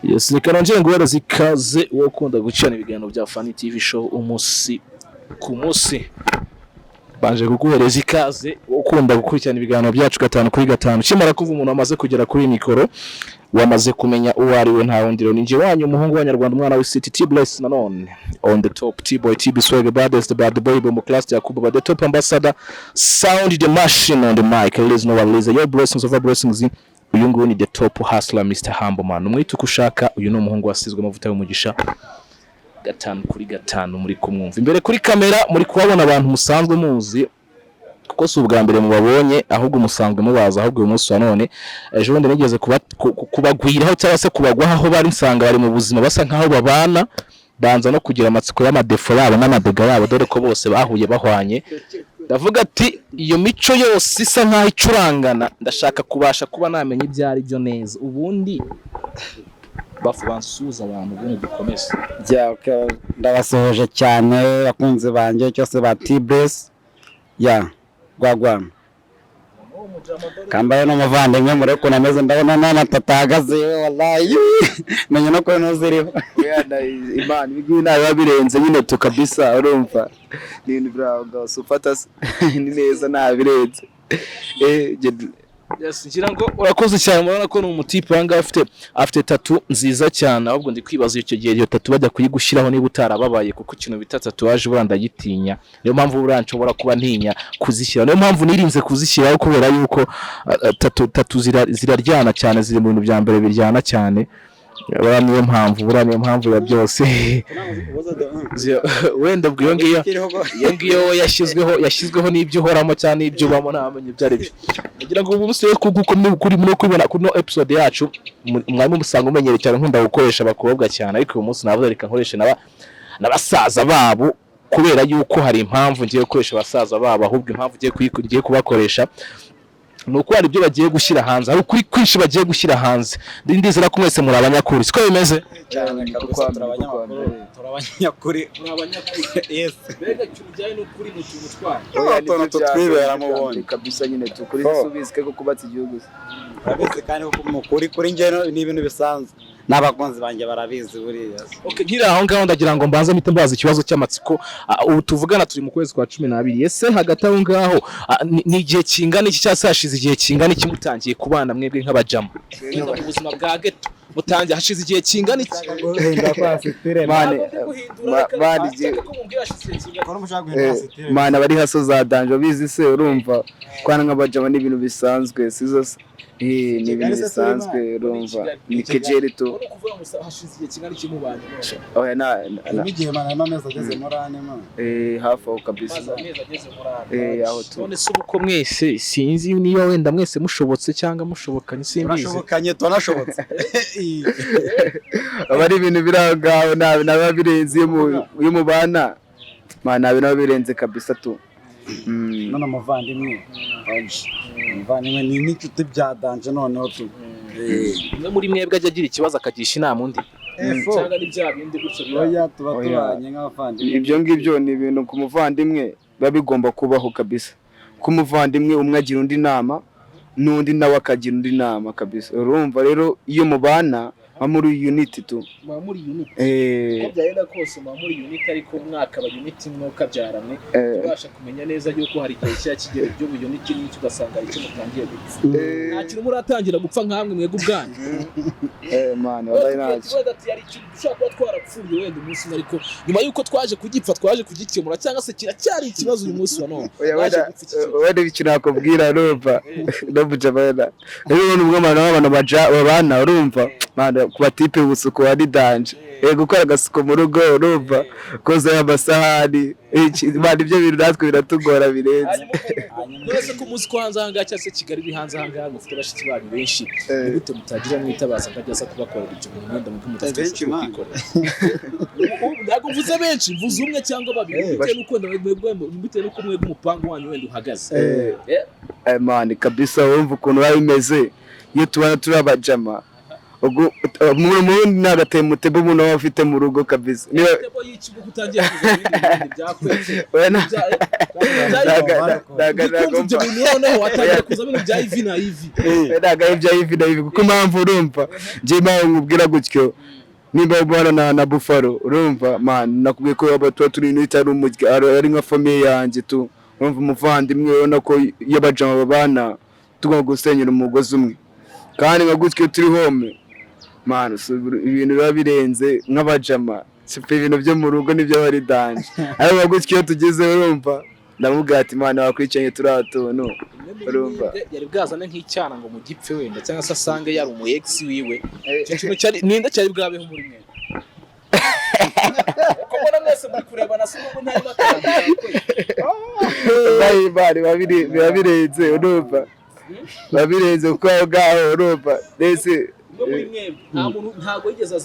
Yes, reka nongere nguhereze ikaze wowe ukunda gucana ibiganiro bya Fani TV Show umunsi ku munsi. Banje kuguhereza ikaze wowe ukunda gukurikirana ibiganiro byacu gatanu kuri gatanu. Kimara kuva umuntu amaze kugera kuri mikoro, wamaze kumenya uwo ari we, nta wundi rero ni njye wanyu, umuhungu w'Abanyarwanda, umwana w'City, T Bless, nanone on the top, T Boy, T B Swag, baddest bad boy, bombo class Yakubu, the top ambassador, sound the machine on the mic, ladies no one your blessings over blessings. Uyu nguyu ni the top hustler, Mr Humble Man, umwite uko ushaka. Uyu ni umuhungu wasizwe amavuta y'umugisha gatanu kuri gatanu. Muri kumwumva imbere kuri kamera, muri kuhabona abantu musanzwe muzi, kuko si ubwa mbere mubabonye, ahubwo musanzwe mubaza. Ahubwo uyu munsi wa none, ejo bundi nigeze kubagwiraho cyangwa se kubagwaho aho bari, nsanga bari mu buzima basa nkaho babana, banza no kugira amatsiko y'amadefo yabo n'amadega yabo, dore ko bose bahuye bahwanye. Ndavuga ati iyo mico yose isa nkaho icurangana, ndashaka kubasha kuba namenya ibyo ari byo neza. Ubundi bafu bansuhuza abantu, ubundi dukomeze. Yeah, okay. Ndabasuhuje cyane bakunzi banjye cyose ba T-Bless ya gwagwa kambaye n'umuvandimwe. Mure ukuntu ameze, ndabona nta tata ahagaze, wallahi menya no kubona ziriho. Imana, ibi ngibi ntabwo biba birenze nyine tu kabisa. Urumva ni ibintu biraho ngaho, si ufata ni neza, nta birenze. Yes, ngira ngo urakoze cyane. Murabona ko ni umutipe aha ngaha afite tattoo nziza cyane. Ahubwo ndi kwibaza icyo gihe iyo tattoo bajya kuyigushyiraho niba utarababaye, kuko ikintu bita tatouage buriya ndagitinya. Niyo mpamvu buriya nshobora kuba ntinya kuzishyira, niyo mpamvu nirinze kuzishyiraho, kubera yuko tattoo ziraryana cyane, ziri mu bintu bya mbere biryana cyane. Buriya niyo mpamvu ya byose. Wenda ubwo iyo ngiyo yashyizweho n'ibyo uhoramo cyangwa n'ibyo ubamo, ntamenye ibyo ari byo. Kugira ngo ubu munsi rero kuko kuri muri kubibona kuri no episode yacu, mwari musanga umenyereye cyane nkunda gukoresha abakobwa cyane, ariko uyu munsi navuze reka nkoreshe n'abasaza babo, kubera yuko hari impamvu ngiye gukoresha abasaza babo. Ahubwo impamvu ngiye kubakoresha ni uko hari ibyo bagiye gushyira hanze, hari ukuri kwinshi bagiye gushyira hanze. Ndizera ko mwese muri abanyakuri, siko bimeze? Cyane kabisa, turi abanyamakuru, turi abanyakuri, yes. Mbega ikintu bijyanye n'ukuri mu tuntu twanyu. Oya, Utuntu nibyo bya tutwiberamo mbere ubundi. Kabisa nyine tukuri Oh. subizi ko kubatse igihugu se. Urabizi kandi ko mu kuri kuri njye ni ibintu bisanzwe, n'abakunzi banjye barabizi buriya. Okay, nkiri aho ngaho ndagira ngo mbanze mpite mbaza ikibazo cy'amatsiko. Ubu tuvugana turi mu kwezi kwa 12. Ese hagati aho ngaho ni igihe kingana iki, cyangwa se hashize igihe kingana iki mutangiye kubana mwebwe nk'abajama? Wenda mu buzima bwa ghetto mutangiye hashize igihe kingana iki? Mane, mane, mane abari haso za danger bizi se. Urumva kwana nk'abajama ni ibintu bisanzwe, sizo se? Ni ibintu bisanzwe, urumva ni kejeri tu. Hashize igihe kingana iki mubanye? Oya, na Igihe mara amezi ageze muri 4 man. Hafi aho kabisa. Amezi ageze muri 4. Aho tu. None se ubu ko mwese, sinzi niba wenda mwese mushobotse cyangwa mushobokanye, simbizi. Turashobokanye, turanashobotse. Aba ari ibintu biri aho ngaho, nta biba birenze iyo mubana, man, nta bintu biba birenze kabisa tu. None umuvandimwe oje, umuvandimwe ni n'inshuti bya danger noneho tu. Umwe muri mwebwe ajya agira ikibazo akagisha inama undi, Efo. cyangwa ni bya bindi gutyo bira? Oya, tuba Oya. tubanye nk'abavandimwe. Ibyo ngibyo ni ibintu ku muvandimwe biba bigomba kubaho kabisa, ko umuvandimwe umwe agira undi inama n'undi nawe akagira undi inama kabisa. Urumva rero iyo mubana nka muri unity tu. Muba muri unit? Eh. Uko byagenda kose muba muri unit, ariko mwakaba unit imwe ukabyaramwe, tubasha kumenya neza yuko hari igihe kiba kigera ibyo bu unit n'icyo, ugasanga hari icyo mutangiye gupfa. Nta kintu muratangira gupfa nkamwe mwebwe ubwanyu? Man, wallahi ntacyo. Wenda ati hari ikintu dushobora kuba twarapfuye wenda umunsi umwe, ariko nyuma y'uko twaje kugipfa twaje kugikemura, cyangwa se kiracyari ikibazo uyu munsi wa none. Oya, Twaje wenda gupfa iki kintu. Wenda ikintu nakubwira, urumva no mujama, wenda rero ni ubwo abantu b'abantu babana, urumva man, ku batipe ubusuku ari danger, gukora agasuku mu rugo, urumva koza amasahani, man, ibyo bintu natwe biratugora birenze. None se ko muzi ko hanze ahangaha, cyangwa se Kigali iri hanze ahangaha, mufite bashiki banyu benshi, ni gute mutagira mwitabaza ngo ajye aza kubakorera ibyo bintu mwenda mubwo mudafite Benshi, ubushobozi bwo man. kwikorera? Ubu ntabwo mvuze benshi, mvuze umwe cyangwa babiri, bitewe n'uko wenda bitewe n'uko mwebwe umupangu wanyu wenda uhagaze. Man, kabisa wumva ukuntu biba bimeze iyo tubana turi abajama. Ubwo mu nta gatemutebo umuntu aba afite mu rugo kabisa. Niba Tebo y'ikigo utangiye kuza ibindi bintu byakwetse. Oya, Ndikumva ibyo bintu noneho watangiye kuza ibintu bya ivi na ivi. Ntabwo ari ibya ivi na ivi, kuko impamvu urumva njye impamvu nkubwira gutyo, nimba ubana na Buffalo, urumva man, nakubwiye ko aba tuba turi itari umurya, ari nka famille yanjye tu, urumva, umuvandimwe. Ubona ko iyo abajama babana tugomba gusenyera umugozi umwe, kandi nka gutyo turi home man, ibintu biba birenze nk'abajama. Sipa ibintu byo mu rugo nibyo aba ari danger, ariko nka gutyo iyo tugeze, urumva, ndamubwira ati: "Mana, wakwicanye turiya tuntu," urumva. Yari bwazane nk'icyana ngo mu gipfe wenda, cyangwa se asange yari umu ex wiwe? Icyo kintu cyari ninde cyari bwabeho muri mwe? Ko mbona mwese muri kurebana, si nubwo ntarimo akantu? Imana, biba birenze, urumva, biba birenze, kuko aho ngaho, urumva, mbese Umwe muri mwembi, nta muntu, ntabwo yigeze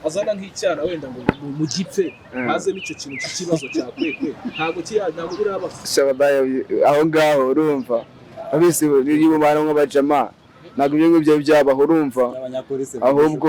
azana nk'icyana wenda ngo mu gipfe, hazemo icyo kintu cy'ikibazo cya kwekwe? Ntabwo kiriya, ntabwo biraba. Shababaye aho ngaho, urumva, abisi iyo ubana nk'abajama ntabwo ibyo ngibyo byabaho, urumva. Ahubwo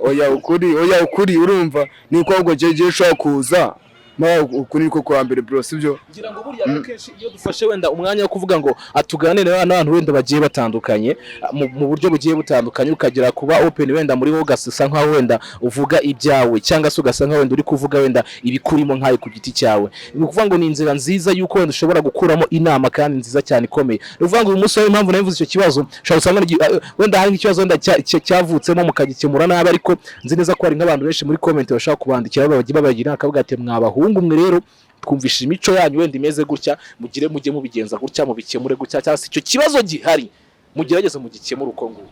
oya, ukuri, oya, ukuri, urumva, ni uko ahubwo jeje ushobora kuza ma ukuri niko kwa mbere, bro, sibyo? Ngira ngo burya rero kenshi iyo dufashe wenda umwanya wo kuvuga ngo atuganire n'abantu wenda bagiye batandukanye mu buryo bugiye butandukanye, ukagera kuba open wenda muri wowe, ugasa nkaho wenda uvuga ibyawe, cyangwa se ugasa nkaho wenda uri kuvuga wenda ibikurimo nkawe ku giti cyawe, ni ukuvuga ngo ni inzira nziza y'uko wenda ushobora gukuramo inama kandi nziza cyane ikomeye. Ni ukuvuga ngo uyu munsi impamvu nabivuze icyo kibazo, ushobora gusanga wenda hari nk'ikibazo wenda cyavutsemo mukagikemura nabi, ariko nzi neza ko hari nk'abantu benshi muri comment bashobora kubandikira, babagira babagira bakavuga ati: "Mwabahungu mwe rero, twumvishije imico yanyu wenda imeze gutya, mugire mujye mubigenza gutya, mubikemure gutya, cyangwa se icyo kibazo gihari mugerageze mugikemure uko nguko."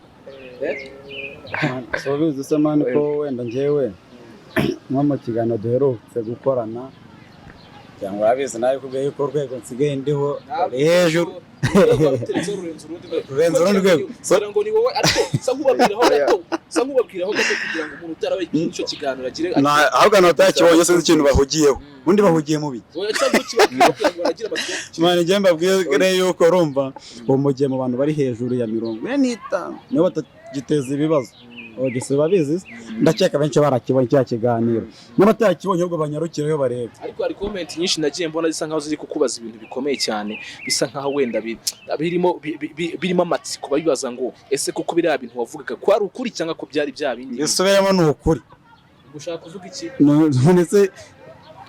So bizi se man, ko wenda njyewe nko mu kiganiro duherutse gukorana, cyangwa urabizi nawe kubwiye yuko urwego nsigaye ndiho ruri hejuru. Rurenze urundi rwego. Kugira ngo ni wowe, ariko sa nk'ubabwiraho gato kugira ngo umuntu utarabaye icyo kiganiro agire Ahubwo abantu batakibonye sinzi ikintu bahugiyeho, ubundi bahugiye mu biki? Oya, cyangwa ukibabwiraho kugira ngo baragire amatsiko. Man, njye mbabwire yuko, urumva, uwo mu gihe mu bantu bari hejuru ya 45 nibo batagiteza ibibazo. Ogese babizi se? Ndakeka benshi barakibonye cya kiganiro, n'abatakibonye ahubwo banyarukireho barebe. Ariko hari comment nyinshi nagiye mbona zisa nkaho ziri kukubaza ibintu bikomeye cyane, bisa nkaho wenda birimo amatsiko, babibaza ngo ese koko biriya bintu wavugaga ko ari ukuri, cyangwa ko byari bya bindi? Bisubiremo, ni ukuri. Gushaka kuvuga iki? Ndetse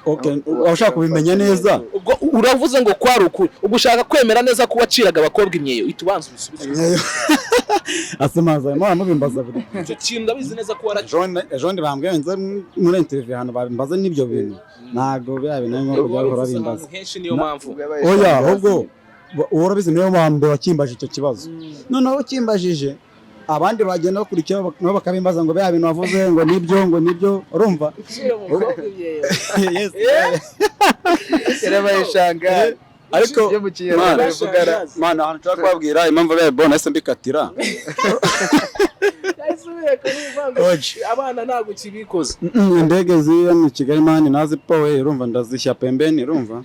okay, ushaka kubimenya neza. Ubwo uravuze ngo kwari ukuri, ubwo ushaka kwemera neza ko waciraga abakobwa imyeyo? Ihita ubanza ubisubize. Asemaza mwana mubimbaza buri Icyo kintu ndabizi neza ko waraci Ejo bundi bambwiye nze muri interview ahantu bambaza n'ibyo bintu, ntabwo biriya bintu ari ngombwa kujya bahora Wabivuze bimbaza. ahantu henshi, niyo mpamvu. Oya, ahubwo uwo urabizi niwe wa mbere wakimbajije icyo kibazo. Noneho ukimbajije, abandi bagenda bakurikiraho nabo bakabimbaza ngo biriya bintu wavuze ngo nibyo, ngo nibyo, urumva? Yes. Yarabaye shangazi. Ariko Ibyo mu Kinyarwanda Mana, bivugara. Mana, ahantu nshaka kubabwira impamvu bibaye bona nahise mbikatira. Oje. Abana ntabwo kibikoze. Indege ziri mu Kigali man nazipowe, urumva, ndazishya pembeni, urumva,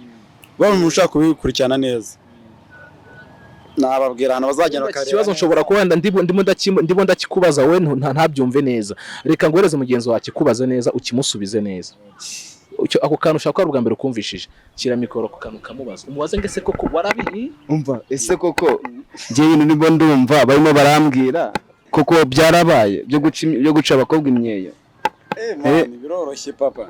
baba umuntu ushaka kubikurikirana neza nababwira ahantu bazagenda Iki bakareba. kibazo nshobora kuba wenda ndimo ndakikubaza wowe ntabyumve neza. Reka nguhereze mugenzi wawe akikubaze neza, ukimusubize neza. Ako kantu ushaka ko ari ubwa mbere ukumvishije, shyira mikoro ku kantu kamubaza, umubaze ngo ese koko warabi Umva, ese koko njye ibintu nibwo ndumva barimo barambwira, koko byarabaye byo guca abakobwa imyeyo? Eh, man, biroroshye papa.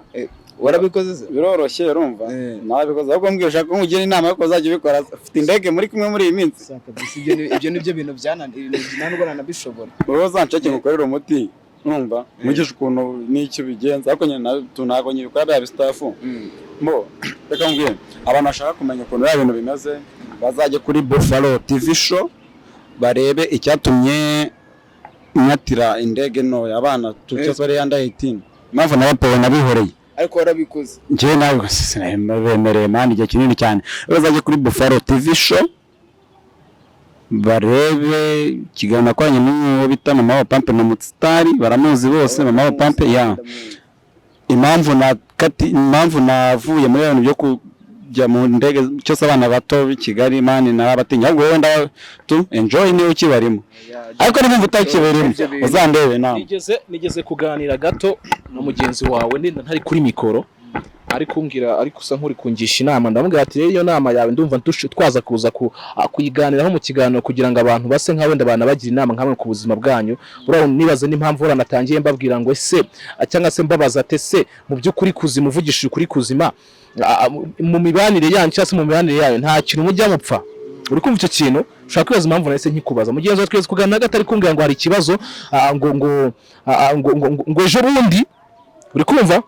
Warabikoze se? Biroroshye, urumva. Nabikoze, ahubwo mbwira, ushaka ko nkugira inama yuko uzajya ubikora, ufite indege muri kumwe muri iyi minsi. Ibyo nibyo bintu byananiye, nta nubwo nanabishobora. Wowe uzanshake ngukorere umuti, urumva, nkugishe ukuntu n'icyo ubigenza, ariko nyine ntabwo nyibikora bya bistafu mo. Reka mbwire abantu bashaka kumenya ukuntu biriya bintu bimeze, bazajye kuri Buffalo TV Show barebe icyatumye nkatira indege ntoya, abana tucyose bari under 18, impamvu nabapowe nabihoreye. Ariko warabikoze? Njyewe ntabwo sinabemereye man igihe kinini cyane. Bazajye kuri Buffalo TV Show barebe ikiganiro nakoranye n'uwo bita Mama wa Pampe na Mutstari, baramuzi bose Mama wa Pampe ya impamvu na kati, impamvu navuye muri bintu byo kujya mu ndege cyose, abana bato b'i Kigali, man, narabatinya. Ahubwo wowe nda tu enjoy niba ukibarimo, ariko niba umva utakibarimo, Ibyo bintu. uzandebe nawe. Nigeze kuganira gato na mugenzi wawe, ndenda ntari kuri mikoro, ari kumbwira, ari gusa nk'uri kungisha inama. Ndamubwira ati: "Rero iyo nama yawe ndumva twaza kuza kuyiganiraho mu kiganiro, kugira ngo abantu base nka wenda banabagira inama nkamwe ku buzima bwanyu." Urabona, nibaza n'impamvu natangiye mbabwira ngo ese cyangwa se mbabaza ate se mu by'ukuri kuzima, uvugishije ukuri kuzima, mu mibanire yanyu cyangwa se mu mibanire yayo nta kintu mujya mupfa? Uri kumva icyo kintu ushobora kwibaza impamvu nahise nkikubaza. Mugenzi wawe twese kuganira gato, ari kumbwira ngo hari ikibazo, ngo ejo bundi, uri kumva,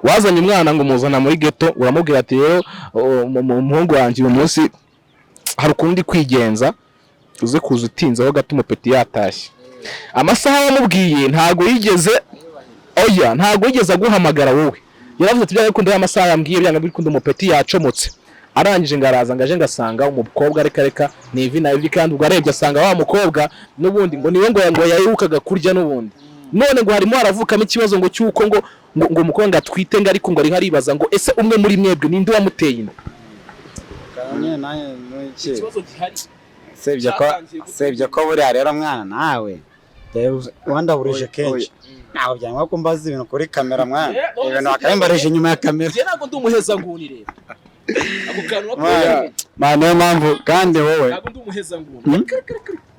wazanye umwana, ngo muzana muri ghetto, uramubwira ati: "Rero umuhungu wanjye, uyu munsi hari ukundi kwigenza, uze kuza utinzeho gato, umupeti yatashye." Amasaha wamubwiye ntago yigeze, oya, ntago yigeze aguhamagara wowe. Yaravuze ati: "Byanga bikunda, amasaha yambwiye, byanga bikunda umupeti yacomotse." Arangije ngo araza, ngo aje ngasanga umukobwa, reka reka, ni ivi na ivi. Kandi ubwo arebye asanga wa mukobwa n'ubundi ngo niwe ngo yaherukaga kurya n'ubundi. None ngo harimo haravukamo ikibazo ngo cy'uko ngo umukobwa ngo atwite, ngo ariko ngo ariho aribaza ngo ese umwe muri mwebwe ninde wamuteye inda? Ikibazo gihari cyatangiye gute? Sebye ko buriya rero mwana, nawe wandaburije kenshi, ntabwo byanga ko mbaza ibintu kuri kamera, mwana. Ibintu wakabimbarije inyuma ya kamera. Njye ntabwo ndi umuhezanguni. Rero ako kantu Man, man, niyo mpamvu kandi wowe ntabwo ndi umuhezanguni.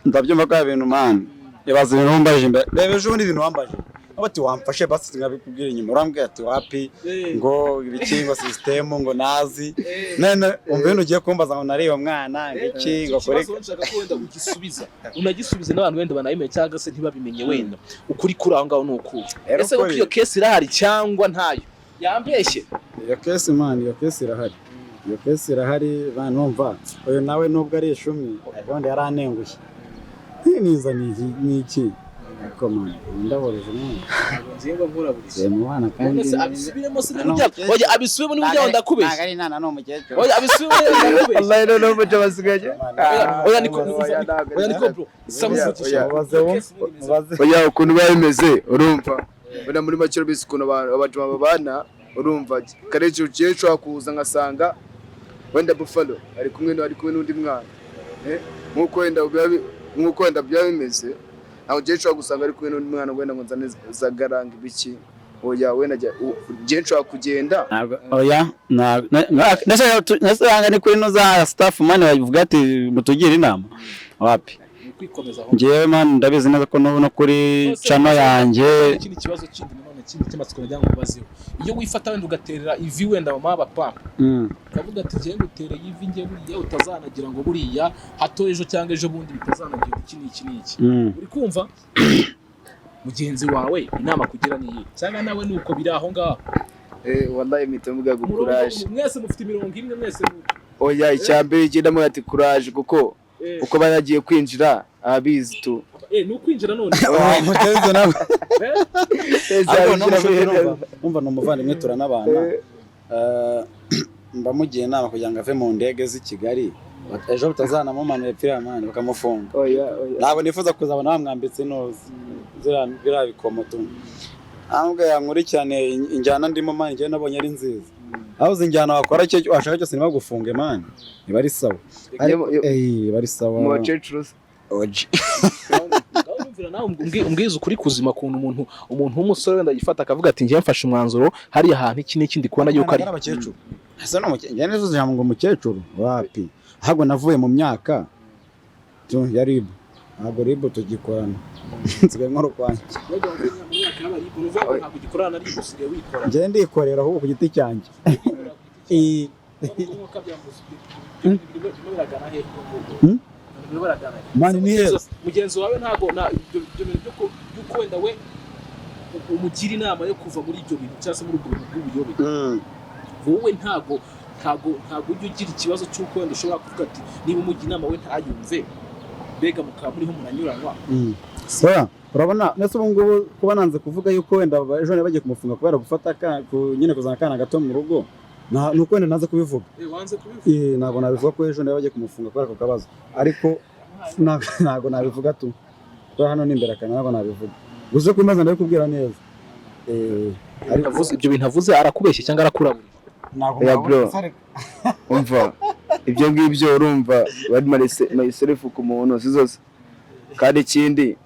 Ndabyumva ko ibintu, man, ibaza ibintu wambaje imbere. Reba ejo bundi ibintu wambaje, bati wamfashe basi nkabikubwira inyuma, urambwira ati wapi, ngo ibiki, ngo sisitemu, ngo nazi. None umva ibintu ugiye kumbaza ngo nariye mwana, ngo iki, ngo kuri Ikibazo nshaka ko wenda ugisubiza, unagisubize n'abantu wenda banabimenye cyangwa se ntibabimenye. Wenda ukuri kuri aho ngaho ni ukuhe? Rero Ese koko ukuri- iyo case irahari cyangwa ntayo, yambeshye? Iyo case, man, iyo case irahari, iyo case irahari. Numva uyu nawe nubwo ari ishumi, ubundi yaranengushye niza ni iki, ariko man, ndaboreze umwana. Ngingo nkuraburiza. Mu bana kandi None se abisubiremo se niba ujya, oya, abisubiremo niba ujya, ndakubeshya. Ntabwo ari inana, ni umukecuru. Oya, abisubiremo niba ndakubeshya. Wallahi, noneho umuco basigaye. Oya, oya, niko Oya, ntabwo oya, niko bro, samuvugisha. Oya. Mubaze wo, mubaze. Oya, ukuntu biba bimeze, urumva, wenda muri make urabizi ukuntu abantu abajama babana. Urumva, kareje ugiye, ushobora kuza ngasanga wenda Buffalo ari kumwe n'undi mwana. Nk'uko wenda biba bimeze, ntabwo ugiye ushobora gusanga ari kumwe n'undi mwana wenda ngo nzane zagaranga ibiki. Oya, wenda ugiye nshobora kugenda. Ntabwo, oya, ntabwo ni kuri no za staff, man, bavuga ati mutugire inama, wapi. Kwikomeza aho. Njyewe, man, ndabizi neza ko no kuri channel yanjye. Ikindi kibazo kindi nanone, kindi cy'amatsiko nagira ngo mubazeho: iyo wifata wenda ugaterera ivi wenda mama bapampa, ukavuga ati: "Ngiye ngutereye ivi, njye buriya utazanagira ngo buriya hato ejo cyangwa ejo bundi bitazanagira iki n'iki n'iki," uri kumva, mugenzi wawe inama kugira ni iyihe? Cyangwa nawe ni uko biri aho ngaho? Wallahi mpita mvuga ngo courage. Mwese mufite imirongo imwe mwese Oya, icya mbere igenda mvuga ati courage, kuko uko baragiye kwinjira ababizi tu. Ni ukwinjira none. Mugenzi nawe ariko no Winjira mushuti, numva ni umuvandimwe, turanabana. Mba mugiye inama kugira ngo ave mu ndege z'i Kigali, ejo bitazanamumanura epfiriya, man, bakamufunga. Oya, oya. Ntabwo nifuza kuzabona bamwambitse inoze ziriya biriya bikomo tu. Ahubwo yankurikirane injyana ndimo, man, njyewe nabonye ari nziza. Aho uzi injyana wakora icyo washaka cyose ntibagufunge, man, iba ari sawa. Ariko iba ari sawa. Mu bakecuru se? Oji. Ngaho nyumvira nawe, umbwize ukuri kuzima, ukuntu umuntu w'umusore wenda yifata akavuga ati: "Ngiye mfashe umwanzuro hariya hantu iki n'iki, ndi kubona yuko ari Ari abakecuru ese? Ni umukecuru? Njyewe nifuza ijambo ngo umukecuru, wapi. Ahubwo navuye mu myaka tu ya RIB, ntabwo RIB tugikorana, nsigaye nkora ukwanjye. Ntabwo ugikorana na RIB, usigaye wikora? Njyewe ndikorera ahubwo ku giti cyanjye. Hmm? Man, ni heza. Mugenzi wawe ntabwo ibyo bintu by'uko wenda we umugira inama yo kuva muri ibyo bintu cyangwa se muri ubwo bintu bw'ubuyobe, wowe ntabwo ujya ugira ikibazo cy'uko wenda ushobora kuvuga ati niba umugira inama we ntayumve, mbega mukaba muriho muranyuranwa? Oya, urabona ndetse ubu ngubu kuba nanze kuvuga yuko wenda ejo niba bagiye kumufunga kubera gufata nyine kuzana akana gato mu rugo, ni uko wenda nanze kubivuga. Wanze kubivuga. Ntabwo nabivuga ko ejo niba bagiye kumufunga kubera ako kabazo, ariko ntabwo nabivuga tu, kuko hano ni imbere akana, ntabwo nabivuga gusa ko imaze ndabikubwira neza. Ariko Ibyo bintu avuze, arakubeshya cyangwa arakurabura? Ntabwo Oya, mwabona bro. umusore. Umva, ibyo ngibyo urumva bari myself ku muntu si zose. Kandi ikindi,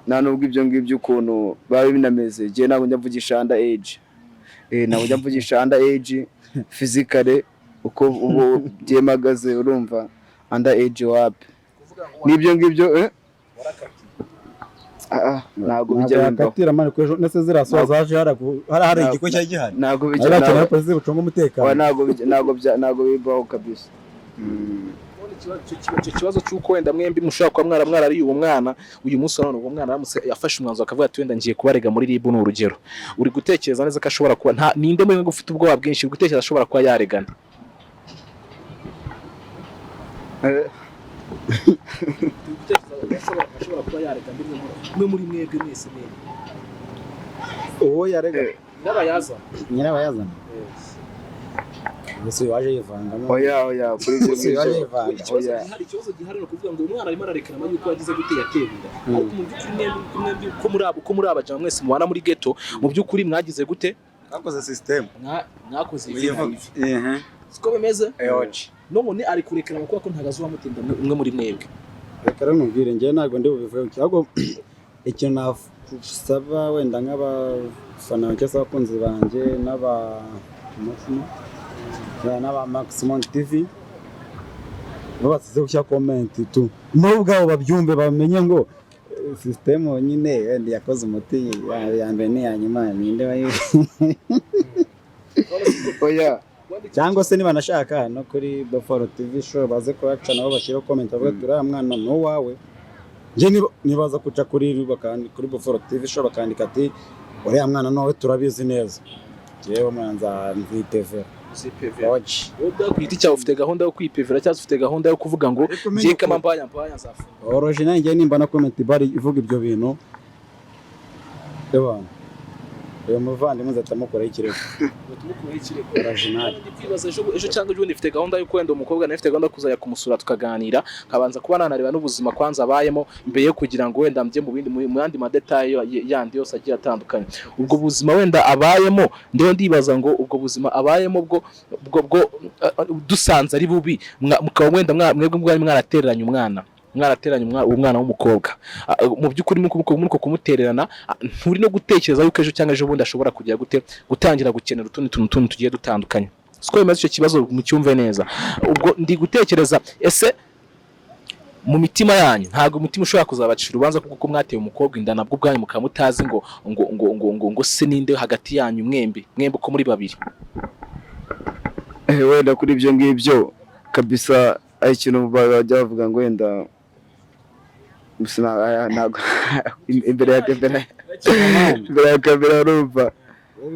nta nubwo ibyo ngibyo ukuntu biba binameze, njyewe ntabwo njya mvugisha under age. Ntabwo njya mvugisha under age physically, uko ubu byemagaze, urumva, under age wapi n'ibyo ngibyo. Ntabwo bijya Ntabwo bimbaho. Yakatira man ko ejo ndetse ziriya soza zaje hari Ntabwo- igigo cyari gihari. Ntabwo bijya Hari ntabwo- polisi bucunga umutekano. Oya, ntabwo bibaho kabisa. None icyo kibazo cy'uko wenda mwembi mushobora kuba mwarariye uwo mwana, uyu munsi wa none uwo mwana aramutse yafashe umwanzuro akavuga ati wenda ngiye kubarega muri RIB, ni urugero, uri gutekereza neza ko ashobora kuba nta ninde muri mwe ufite ubwoba bwinshi, uri gutekereza ashobora kuba yaregana? Uri gutekereza ashobora kuba yarega umwe muri mwebwe mwese mwembi? Uwo yarega Nyirabayazana. Nyirabayazana Yesu waje yivangamo. Oya, oya, kuri ibyo Yesu waje ngibyo. yivanga. Ikibazo Oya. gihari, ikibazo gihari ni ukuvuga ngo umwana arimo ararekarama yuko yagize gute, yatewe inda, ariko mu by'ukuri mwembi ko muri abajama mwese mubana muri ghetto, mu by'ukuri mwagize gute? Bakoze system. Mwakoze ivi na ivi, siko bimeze? Eochi. None ari kurekarama kubera ko ntabwo azi uwamutinda umwe muri mwebwe. Reka rero nkubwire, njyewe ntabwo ndi bubivuge, ahubwo ikintu nasaba wenda nk'abafana cyangwa se abakunzi banjye n'aba Maximum TV bo basize gushyira comment tu, nabo ubwabo babyumve, bamenye ngo system nyine wenda yakoze umuti ya mbere n'iya nyuma, ninde wayi Oya. Cyangwa se niba nashaka no kuri Buffalo TV Show baze kuhaca, nabo bashyiraho comment bavuga ati uriya mwana ni uwawe. Njye nibaza kuca kuri Buffalo TV Show bakandika ati uriya mwana ni uwawe, turabizi neza, njyewe mwana nzitevera. Oji. Wowe ubwawe ku giti cyawe ufite gahunda yo kwipevera cyangwa se ufite gahunda yo kuvuga ngo Ariko menye ngiye kama ko- mbaya mbaya nzafunga? Original, njyewe nimba na comment bari ivuga ibyo bintu, ebana, uyu muvandimwe nzahita ikirego. Ngo tumukureho ikirego. Original. Ndi kwibaza ejo cyangwa ejo bundi mfite gahunda y'uko wenda umukobwa nawe, mfite gahunda yo kuzajya kumusura tukaganira, nkabanza kuba nanareba n'ubuzima kwanza abayemo mbere yo kugira ngo wenda njye mu bindi, mu yandi ma détails yandi yose agiye atandukanye. Ubwo buzima wenda abayemo, ndiho ndibaza ngo ubwo buzima abayemo bwo dusanze ari bubi, mukaba wenda mwebwe mwari mwaratereranye umwana, mwarateranye uwo mwana w'umukobwa. Mu by'ukuri muri uko kumutererana, nturi no gutekereza yuko ejo cyangwa ejo bundi ashobora kujya gute, gutangira gukenera utundi tuntu tugiye dutandukanye, siko bimeze? Icyo kibazo mucyumve neza. Ubwo ndi gutekereza, ese mu mitima yanyu ntabwo umutima ushobora kuzabacira urubanza kuko mwateye umukobwa inda, nabwo ubwanyu mukaba mutazi ngo se ninde hagati yanyu mwembi uko muri babiri? Wenda kuri ibyo ngibyo kabisa, ari ikintu bajya bavuga ngo wenda gusa ntabwo imbere ya kamera, urumva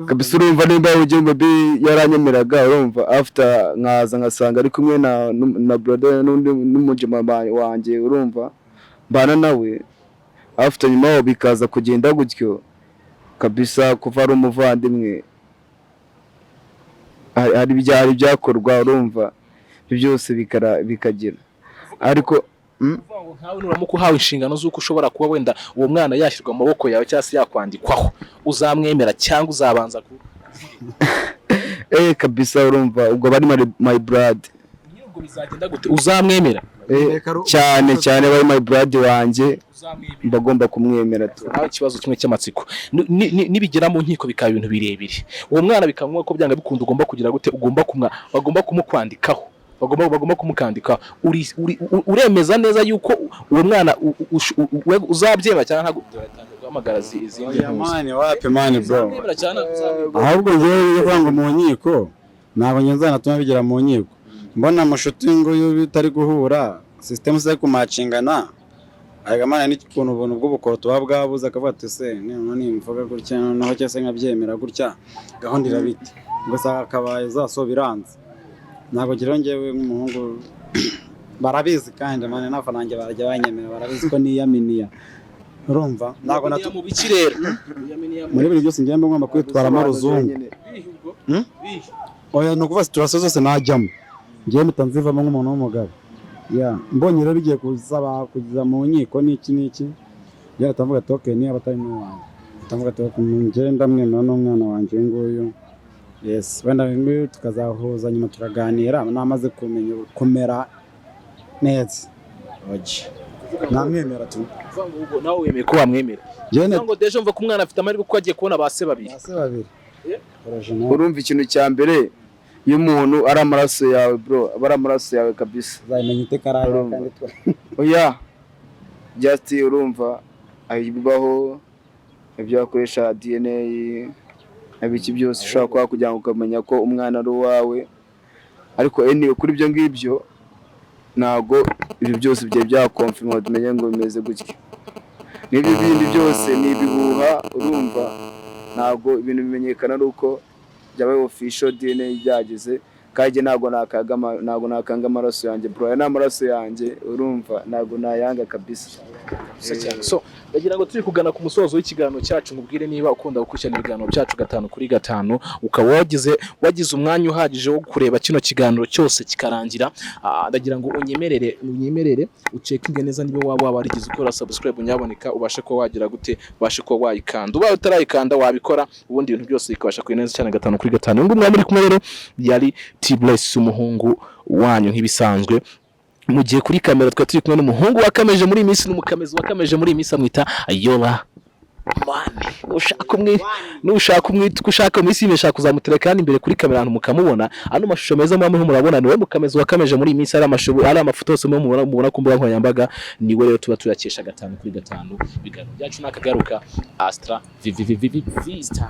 kabisa, urumva nimba ujya bi yaranyemeraga, urumva, after nkaza ngasanga ari kumwe na brother n'undi n'umujama wanjye, urumva, mbana nawe, after nyuma yaho bikaza kugenda gutyo kabisa, kuva ari umuvandimwe, hari ibyakorwa, urumva, ibyo byose bikagira, ariko Kuvuga ngo nkawe nuramuka uhawe inshingano z'uko ushobora kuba wenda uwo mwana yashyirwa mu maboko yawe cyangwa se yakwandikwaho, uzamwemera cyangwa uzabanza ku Kabisa, urumva, ubwo bari my blood. Nyine ubwo bizagenda gute? Uzamwemera? Cyane cyane, bari my blood wanjye. Uzamwemera? Mba agomba kumwemera tu. Nawe ikibazo kimwe cy'amatsiko. Nibigera mu nkiko bikaba ibintu birebire, uwo mwana bikaba ngombwa ko byanga bikunda ugomba kugira gute, ugomba kumwa bagomba kumukwandikaho, bagomba kumukandikaho, uremeza neza yuko uwo mwana uzabyemera cyangwa ntabwo? Dore guhamagara izindi Oya ntuzi. Man, wapi man, bro. Uzamwemera cyangwa ntabwo uzamwemera? Ahubwo njyewe iyo uvuga ngo mu nkiko, ntabwo njye nzanatuma bigera mu nkiko. Mbona amushuti nguyu bitari guhura, system se kumacingana, arega man, n'ukuntu ubuntu bw'ubukoro tuba bwabuze, akavuga ati se noneho nimvuga gutya noneho cyangwa se nkabyemera gutya, gahunda irabite, gusa akabaye zaso biranze. Ntabwo ngira njyewe nk'umuhungu, barabizi kandi man, n'abafana banjye barajya banyemera, barabizi ko niyaminiya, urumva, ntabwo natu mu biki rero? Uyaminiya mu Muri buri byose njyewe mba ngomba kwitwaramo ruzungu. Bihe ubwo? Hmm? Bihe? Oya, ni ukuvuga situation zose najyamo njyewe mpita nzivamo nk'umuntu w'umugabo. Ya, mbonye rero bigiye kuzaba kugeza mu nkiko n'iki n'iki, njyewe mpita mvuga ati okay, niba atari n'uwanjye, mpita mvuga ati okay, njyewe ndamwemera n'umwana wanjye uyu nguyu. Yes, wenda bimwe tukazahuza nyuma tukaganira namaze kumenya kumera neza. Oje namwemera tu. Uvuga ngo ubwo nawe wemeye ko wamwemera? Njyewe Uvuga ngo déjà mva ko umwana afite amahirwe kuko agiye kubona ba se babiri. Ba se babiri. Original. Urumva, ikintu cya mbere, iyo umuntu ari amaraso yawe, bro, aba ari amaraso yawe kabisa. Uzamenya iteka ari Urumva. kandi Oya, just urumva aho bibaho, ibyo bakoresha DNA, ibiki byose ushobora kuba kugira ngo ukamenya ko umwana ari uwawe. Ariko anyway, kuri ibyo ngibyo ntabwo ibyo byose byari byaconfirma ngo tumenye ngo bimeze gutya. N'ibyo bindi byose ni ibihuha. Urumva, ntabwo ibintu bimenyekana ari uko byabaye official, DNA byageze. Kandi njye ntabwo nakanga amaraso yanjye, bro. Aya ni amaraso yanjye, urumva, ntabwo nayanga kabisa. Gusa cyane. So ndagira ngo turi kugana ku musozo w'ikiganiro cyacu, nkubwire niba ukunda gukurikirana ibiganiro byacu gatanu kuri gatanu, ukaba wagize umwanya uhagije wo kureba kino kiganiro cyose kikarangira, ndagira ngo unyemerere ucheckinge neza niba waba warigeze ukora subscribe. Nyaboneka ubashe kuba wagira gute, ubashe kuba wayikanda. Ubaye utarayikanda wabikora, ubundi ibintu byose bikabasha kugenda neza cyane gatanu kuri gatanu. Uyu nguyu muri kumwe rero yari T-Bless, umuhungu wanyu nk'ibisanzwe, mu gihe kuri kamera twari turi kumwe n'umuhungu wakameje muri iyi minsi, n'umukamezi wakameje muri iyi minsi, amwita Yola Mani. Nushaka umwita uko ushaka, mu minsi y'imwe ushaka kuzamutereka kandi imbere kuri kamera ahantu mukamubona. Ano mashusho meza muba muriho murabona, niwe mukamezi wakameje muri iyi minsi. Ari amashusho, ari amafoto yose muba mubona ku mbuga nkoranyambaga, niwe rero tuba tuyakesha gatanu kuri gatanu. Ibiganiro byacu nakagaruka. Astra vivi vivi vista.